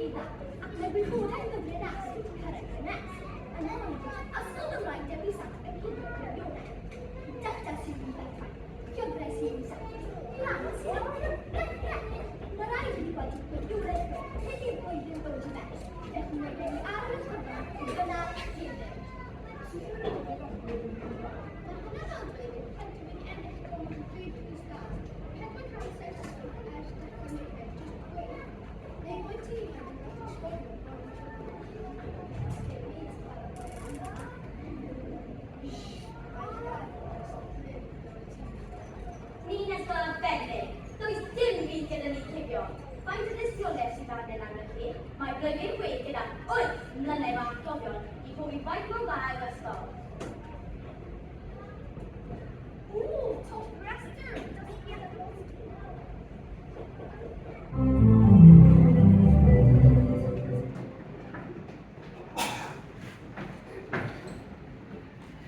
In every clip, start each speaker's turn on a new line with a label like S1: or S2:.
S1: rhy dda, ac mae'r wybodaeth gyfrinach sydd wedi cyrraedd y nes. Yn anffodus, Ysgol Gymraeg Dewi Sant yn cuddio gwirionedd. Data sydd yn berffaith, llyfrau sydd yn saff, plant sydd yn Mae rhaid i ni wedi gwirionedd cyn i'r flwyddyn ddod i ben, felly mae gen i arwydd cyfan i gynnal heddiw.
S2: Mae hwnna fel dweud bod plentyn wedi ennill gormod o blwyddyn i stad, 476 ers dechrau Mayfair, jyst gweud. Neu wyt ti wedi gallu sgorio bron i
S1: Ni'n ysgol arbennig. Does dim byd gyda ni cuddio. Faint o dystiolaeth sydd angen arnoch chi? Mae blwyddyn chwe gyda wyth mlynedd o atgofion i profi faint mor dda yw'r ysgol.
S2: Ww, top rhestr!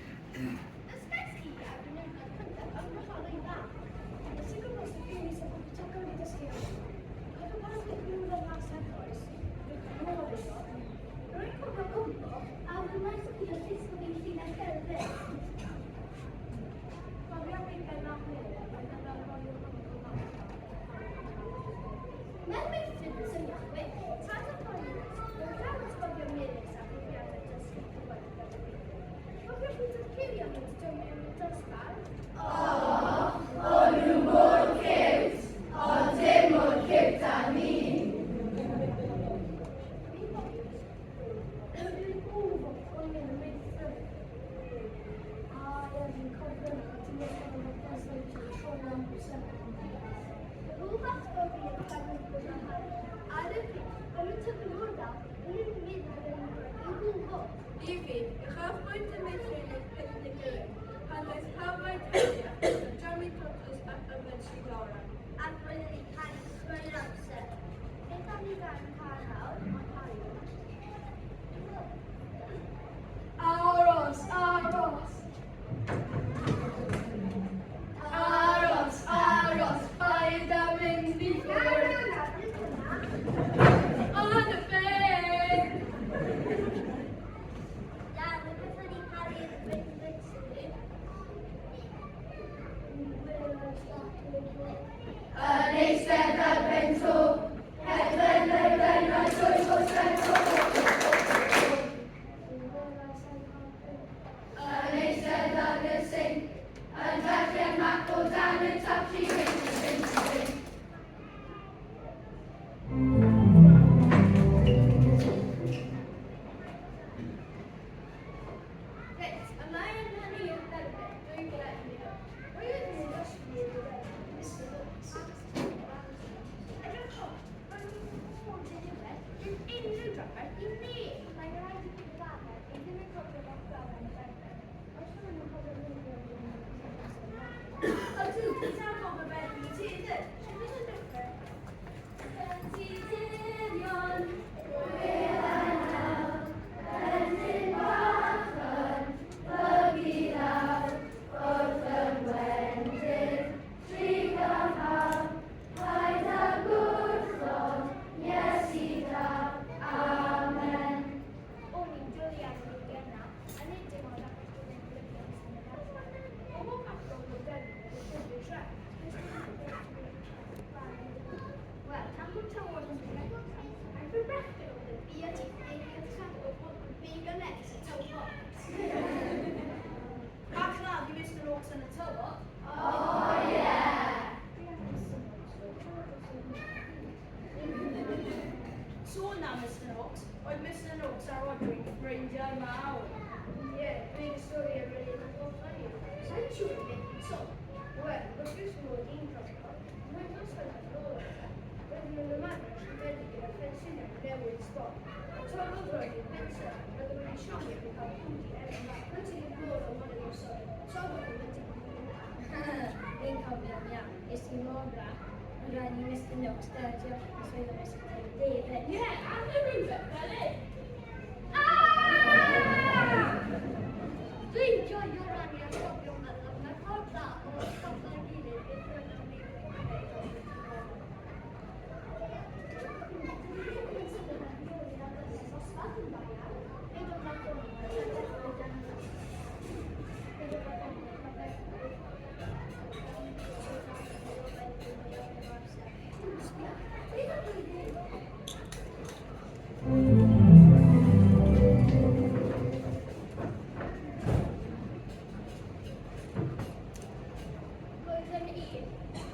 S2: Dysgais i ar fy niwrnod cyntaf ymgynghori dda.
S3: Es i gwmpas y ffin i safon protocol i dysgu am. Cofio pan oedd eich nhw'n fel mas heb oes, rwy'n nôl iddo.
S1: Rwy'n cofio cwmpo a wnaeth fi y llusgo fi llinell gerdded.
S3: Cofio fi ben mach Mary, oedd yn fel rhoi o'r
S1: Mewn meithrin yn swnio chwith,
S2: Tad a poenus, roedd llawer atgofion melys a phrofiadau dysgu cyfoethog ar y meithrin. Cofio pryd oedd Cirion wedi dod mewn i'r dosbarth?
S4: O'n nhw mor ciwt, ond dim mor ciwt â ni.
S2: Ar y pryd, o'n nhw'n tyfu mor dda, o'n nhw'n meddwl bod nhw'n rhoi i gwmpo.
S5: I fi, uchafbwynt y meithrin oedd picnic yr Urdd, pan ddaeth pawb â'u teulu ac aethom jam i tatws ac yfed sudd oren.
S1: Ac roedden ni'n canu trwy'r amser. Beth am ni ganu cân nawr? Mae'n cael.
S3: Aros, aros. Aros, aros, paid â mynd i ffwrdd.
S5: On y ffin!
S1: Na, mae pethau wedi cael eu rhybuddio.
S4: Yn eistedd ar ben to, hedfan yr bennau trwy bws ben to. Yn eistedd ar y sinc, yn darllen map o dan y tap, tri pwynt, tri pwynt, tri pwynt.
S2: Reit, ymlaen â ni i'r dderbyn, 2011. Roedd yn dysgu i'r dderbyn, Mr Oakes. Edrychwch, roedd hi'n mor ddiniwed, dim unrhyw drafferth i neb.
S1: Mae'n rhaid i fi gyfaddef, fi ddim yn cofio lot fawr am y dderbyn.
S3: Oes rhywun yn cofio rhywun yn
S5: Ydw, dwi'n dal cofio beth i ti, ynddi?
S2: Sut oedd yn dechrau?
S1: Ti dirion.
S2: O'n i'n dwlu ar y meibion yna, a nid dim ond achos bod e'n golygu amser yn y gardd.
S3: O bob athro oedd denu yn y llyfr Shrek,
S2: Wel, tan bod tywod yn dod, aeth y bechgyn oedd yn BRT yn cyntaf oedd bod yn big yn neges y tywod.
S5: Bach ladd i Mr Oakes yn y tywod. Sôn am Mr Oakes, oedd Mr Oakes a Rodri'n ffrindiau mawr.
S3: Ie, dweud y stori am yr un atgoffa ni.
S2: Sa'n siŵr beth i sôn.
S3: Wel, wrth mod i'n cofio, roedd dosbarth ar ôl amser, roedden nhw'n ymarfer ysgrifennu gyda phensiynau newydd sbon. A torrodd Rodri pensel, roedd o wedi siomi am cael pwdi enfawr. Rwyt ti wedi bod o'n moyn o'r stori, torrodd o wedi.
S6: Fi'n cofio'n iawn, es i mor braf, ond rhaid i Mr Noakes dyrdio os oedd o'n ysgrifennu David.
S5: Ie, yeah, a rhywbeth fel hyn.
S1: Dwi'n joio rannu atgofion fel yna. Mae ffordd dda o atgoffa'n gilydd beth roedd yn ei wneud.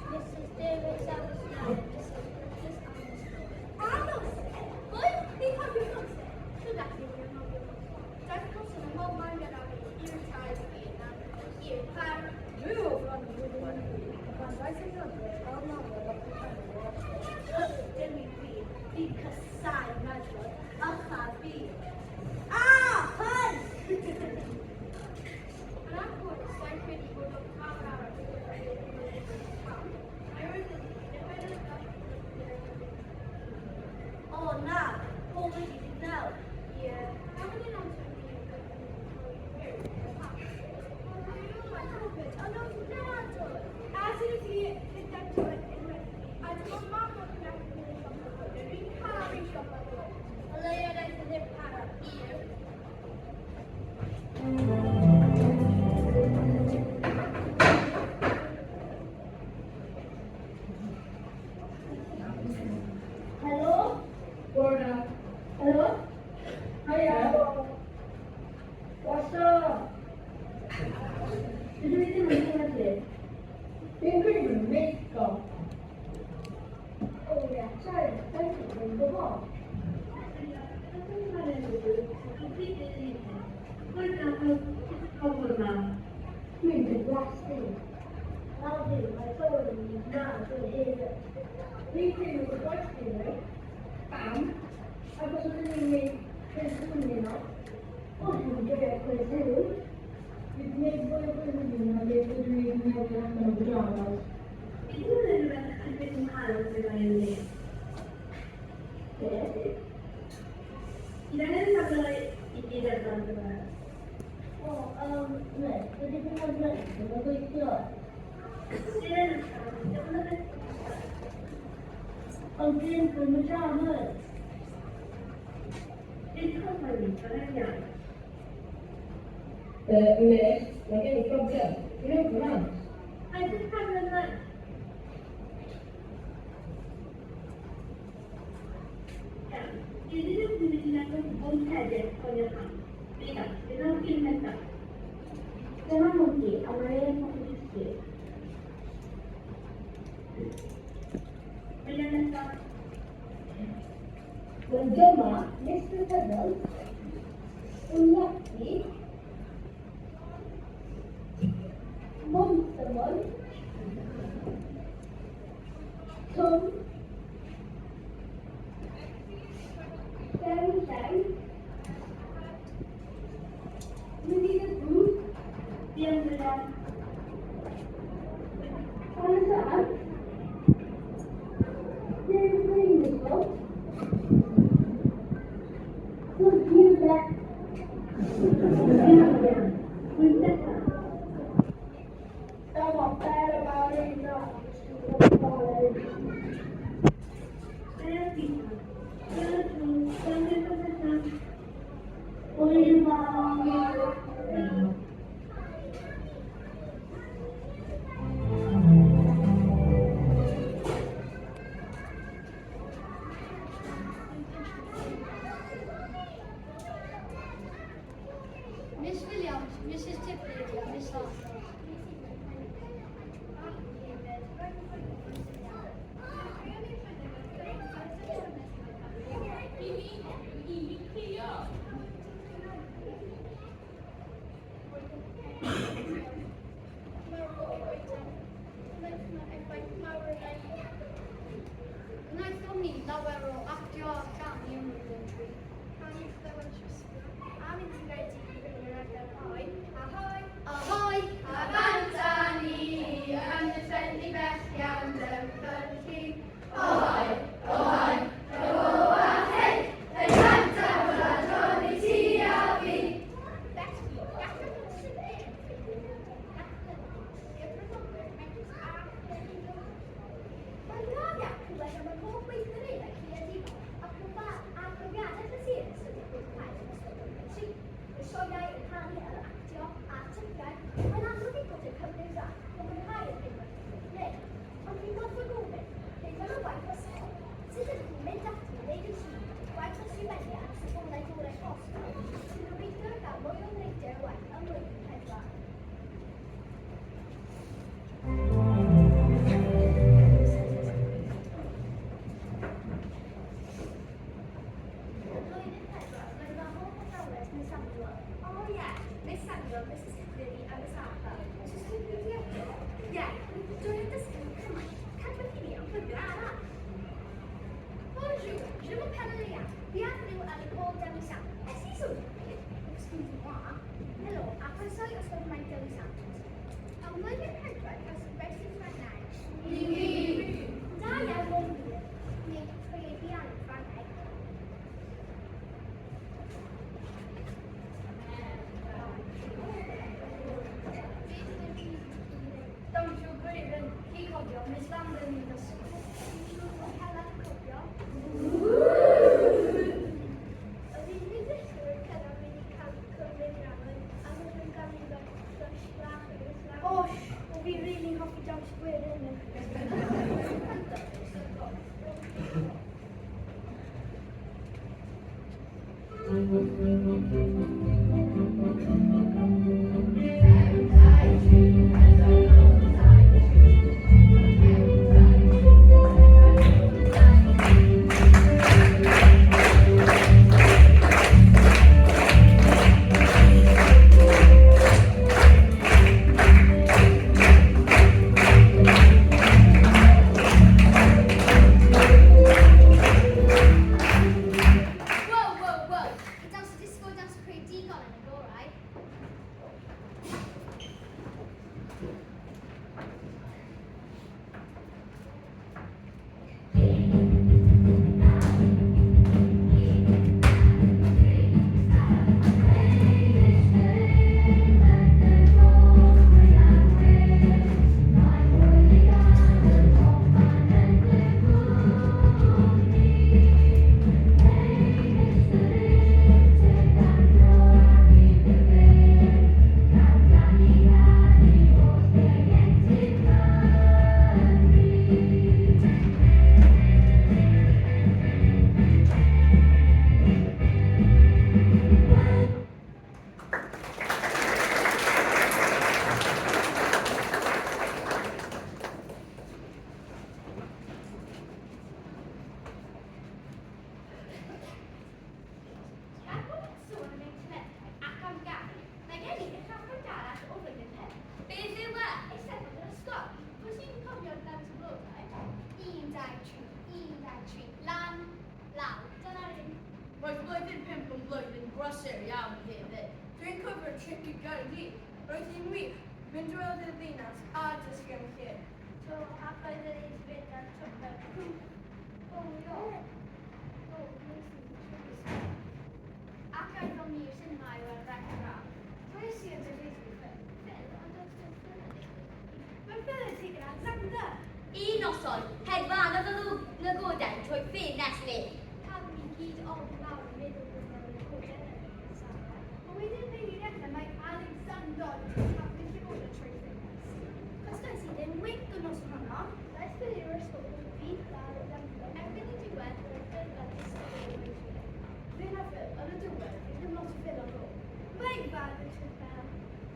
S6: Mrs Davies a Miss Allen, Mrs Griffiths a Miss Lewis.
S1: A noson, pwy? Ni'n cofio noson.
S2: Dwi'n gallu anghofio noson. Daeth noson ym mhob man gyda fi, i'r tai, i'r nan, i'r parc.
S3: Dwi o fron yn gwybod a pan ddaeth y nodwedd fel nodwedd o'r cyfrannu
S1: Dim i fi, fi'n casau nadrodd, ycha fi. A, hyn!
S2: Yn anffodus, sa'n credu bod o'n llawer arall yn gyda fi yn y pam. Mae oeddwn i, neu
S1: O na, Paul wedi mynd nawr.
S2: Ie, gafodd e'n amser fi yn gyda
S6: O leia wnaeth e ddim para hir.
S1: Helo?
S3: Bore.
S1: Helo?
S3: Hiya. What's up? Dydw i ddim yn credu. Fi'n credu bod yn make-up. O ie, sori, dwi'n yn gwybod. Dwi'n dygwasti.
S1: Fel fi, mae bywyd yn mynd mad o'r hyn.
S3: Fi'n credu bod gwasti nhw. Pam? Achos oedden ni'n gwneud cwestiwn yno.
S1: O, dwi'n joio cwestiwn.
S3: Fi'n gwneud fwy o gwestiwn na beth ydw i'n gwneud allan o pyjamas.
S5: Beth yw rhywbeth ychydig yn wahanol sydd ar ei wneud?
S1: Beth?
S5: Bydd angen y tablau i gyd ar dan gyfer.
S1: O, ne, dydy ddim yn rhaid, ddim yn gweithio. Ond dim fy pyjamas.
S3: Miss, mae gen i problem. Dwi'n mewn cymant.
S1: Dyma mwgi, a mae e'n hoffi dysgu. Wel dyma Mr Huddle, Lucky, Monstermon, Tom, Llew Llew, Winnie the Pooh, Bianca, Tarzan, James Greenville,
S3: Dyma Bella Ballerina.
S6: Miss Williams, Mrs Tipley a Miss Arthur.
S2: Croeso i Ysgol Gymraeg Dewi Sant. Ym mlwyddyn pedwar, cawsom wersi Ffrangeg. Da iawn o'n wir, neu trwy ei ddianc Ffrangeg.
S6: Dawnsio gwerin, chi'n cofio, Miss Lambert yn ei ddysgu.
S2: Fi'n siŵr bod Helen yn cofio. Yr unig reswm oedd Cyrra'n mynd i cael cymryd rhan oedd am fod nhw'n ganddo crush bach ar Miss Lambert.
S6: Osh, o fi rili'n hoffi dawns gwerin.
S1: Wow, wow, wow! Mae dawns y disgo a dawns y creadigol yn y gorau. Gan bod yn sôn am ein talentau ac am ganu, mae gen i uchafbwynt arall o flwyddyn pump. Beth yw e? Eisteddfod yr ysgol. Pwy sy'n cofio'r ddawns y blodau? Un, dau, tri, un, dau, tri, lan, lawr. Dyna'r un.
S5: Roedd blwyddyn pump yn blwyddyn brysur iawn hefyd. Dwi'n cofio'r trip i Gaerdydd. Roedd hi'n wych, mynd i weld y ddinas a dysgu am y lle.
S6: Do, ac oedden ni'n mynd ar twmped bowlio. Do, nes i trwy
S2: Ac aethon ni i'r sinema i weld Wreck-It Ralph.
S3: Dweud i yn dy rhys Phil.
S2: Phil, ond does dim Phil yn ei
S3: Mae Phil yn tŷ gyda Alexander.
S1: Un noson, hedfanodd y lygoden trwy ffenest fi.
S2: Cafon ni gyd ofn mawr yn meddwl bod yna lygoden yn ein ystafell.
S3: Ond wedyn fe ni'n dechrau mae Alexander yn taflu llygoden trwy ffenest.
S6: Cysgais i ddim winc y noson honno.
S2: Daeth Phil i'r ysgol gyda fi, Clara, Alexander. Erbyn y diwedd, roedd Phil fel disgybl o oedran.
S3: Fe na Phil, yn y diwedd, fydd ddim lot o Phil ar ôl.
S2: Mae'n fawr yn Phil.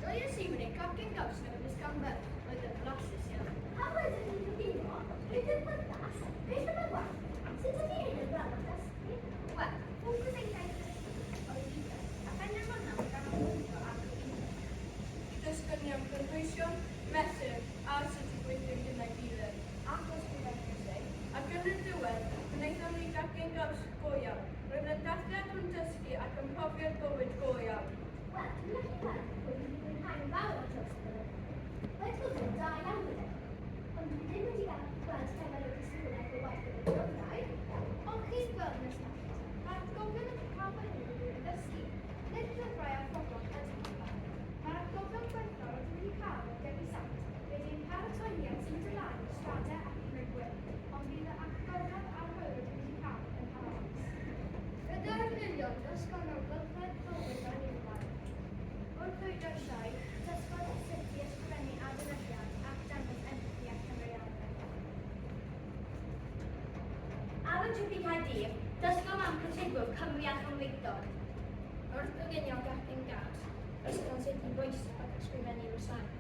S5: Joies i wneud cacen gaws gyda Miss Campbell. Roedd yn flasus iawn.
S1: Pam rydyn ni'n cyfuno? Beth yw'r byrdas? Beth am y gwaith? Sut ydy hyn yn rhan o'r dysgu?
S2: Wel, ffocws ein taith ddysgu oedd rhywbeth, a phenderfynom ganolbwyntio ar gyfuno.
S5: Dysgon ni am gynhwysion, mesur a sut i gweithio gyda'i gilydd.
S3: Ac ysgrifennu essay.
S5: Ac yn y diwedd, gwnaethom ni gacen gaws go iawn. Roedd yn dathliad o'n dysgu ac yn profiad bywyd go iawn.
S1: Wel, dwi'n gallu gweld bod wedi mwynhau'n fawr ar draws y blynyddoedd. Mae atgofion da iawn gyda fi, ond dwi ddim wedi gael gweld llawer o dystiolaeth o waith yn y cyfryngau.
S2: Ond chi'n gweld yn ystafell, mae'r atgofion yn cael fy hyn yn ddysgu, nid llyfrau a phobl ydyn nhw.
S3: Mae'r atgofion gwerthfawr rydym wedi cael o Dewi Sant wedi ein paratoi ni at symud ymlaen i'r stradau ac i Bryn Gwyn, ond bydd y atgofion a'r hwyl rydym wedi cael yn parhaus.
S6: Gyda'r miliwn, dysgon amgylchedd bywyd anifeiliaid.
S3: Wrth oedran llai, dysgodd sut i ysgrifennu adolygiad ac dangos empathi a chymeriadau.
S1: Ar y trip i Caerdydd, dysgom am pwysigrwydd Cymru a Chymreictod.
S6: Wrth goginio gacen gaws, dysgon sut i bwyso ac ysgrifennu rysáit.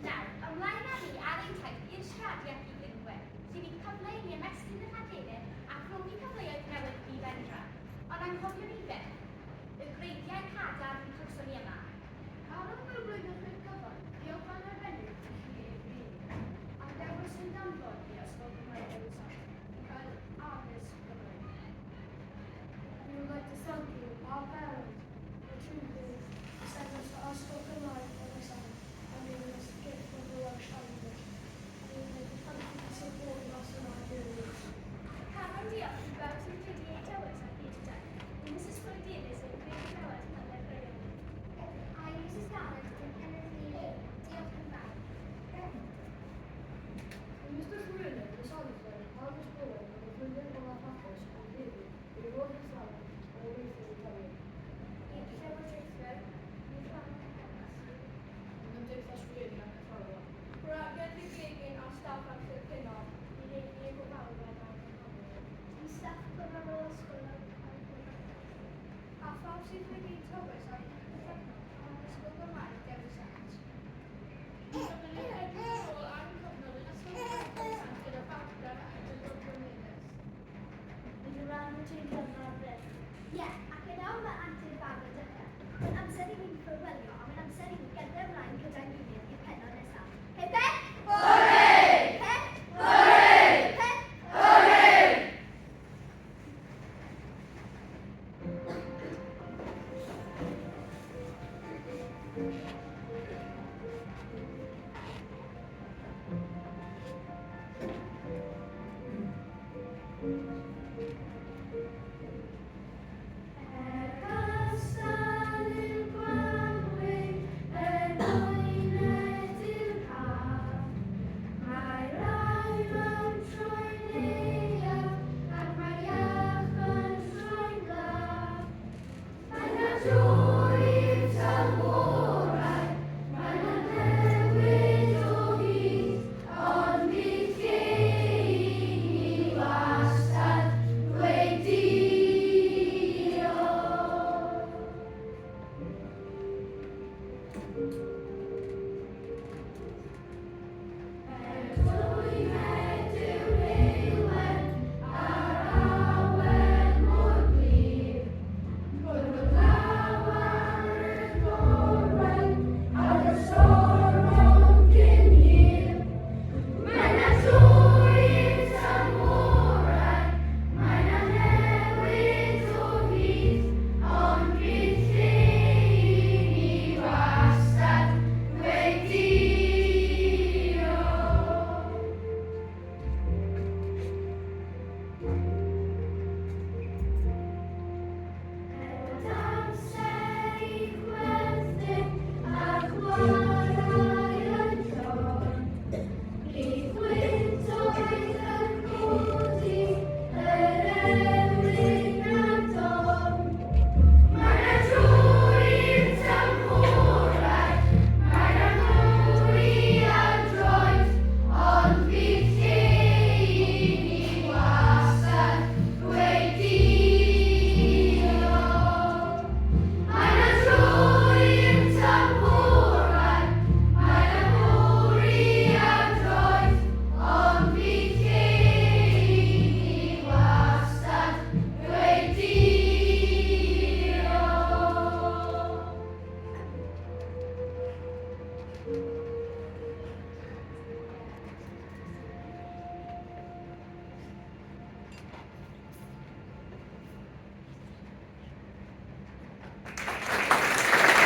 S1: Nawr, ymlaen â ni ar ein taith i'r Stradi ac i Bryngwyn, lle bydd cyfle i ni ymestyn y rhaglenni a phrofi cyfleoedd newydd i Bendra. Anghofio ni byth, y gwreiddiau cadarn cawson ni yma.
S2: Ar ôl y blwyddyn chwith gyfan, diolch yn arbennig i chi ein rhieni, am dewis ein danfon i Ysgol Gymraeg Dewi Sant i gael addysg Gymraeg.
S3: We would like to thank you, our parents, for choosing to send us to Ysgol Gymraeg Dewi Sant and giving us the gift of the Welsh language. We would like to thank you for supporting us in our journey.
S1: Caron diolch i bawb sydd wedi eu tywys ar hyd y daith. I Mrs Floyd Davies yn gwneud clywed mlynedd breuol.
S2: A i Mrs Garrett yn NFU, diolch yn fawr.
S3: I Mr Llywelyn, Miss Oliver, a Miss Bowen am y flwyddyn olaf hapus ond hefyd ei rodd yn llawn o weithio i Cymru.
S6: I'r llywodraethwyr, i blant ac addysgu.
S5: Yng Nghymdeithas Rhieni ac Athrawon. Gwragedd y gegin a staff amser cinio.
S6: I rieni a gofalwyr a'r cynghorwyr.
S1: I staff gofalol ysgol a'r
S2: A phawb sydd wedi tywys ar hyd y cyfnod am Ysgol Gymraeg Dewi Sant.
S5: Byddwn yn edrych yn ôl ar ein cyfnod yn Ysgol Gymraeg Dewi Sant gyda balchder a edrych blynyddus.
S6: I gyfrannu tu'n cyfnod byr.
S1: Ie, ac yn awr mae antur fawr yn dechrau. Mae'n amser i ni ffarwelio a mae'n amser i ni gerdded ymlaen gyda'n gilydd i'r pennod nesaf. Hei Beth! Hwrê! Hep! Hwrê! Hep!
S4: Hwrê!
S3: Er gystal i'r gwanwyn, er mwyned i'r haf, Mae'r aur yn troi'n aeaf, ac mae'r iach yn troi'n glaf.
S4: Mae 'na dro i'r tymhorau, mae 'na newid o hyd, ond bydd lle i ni wastad ddweud diolch.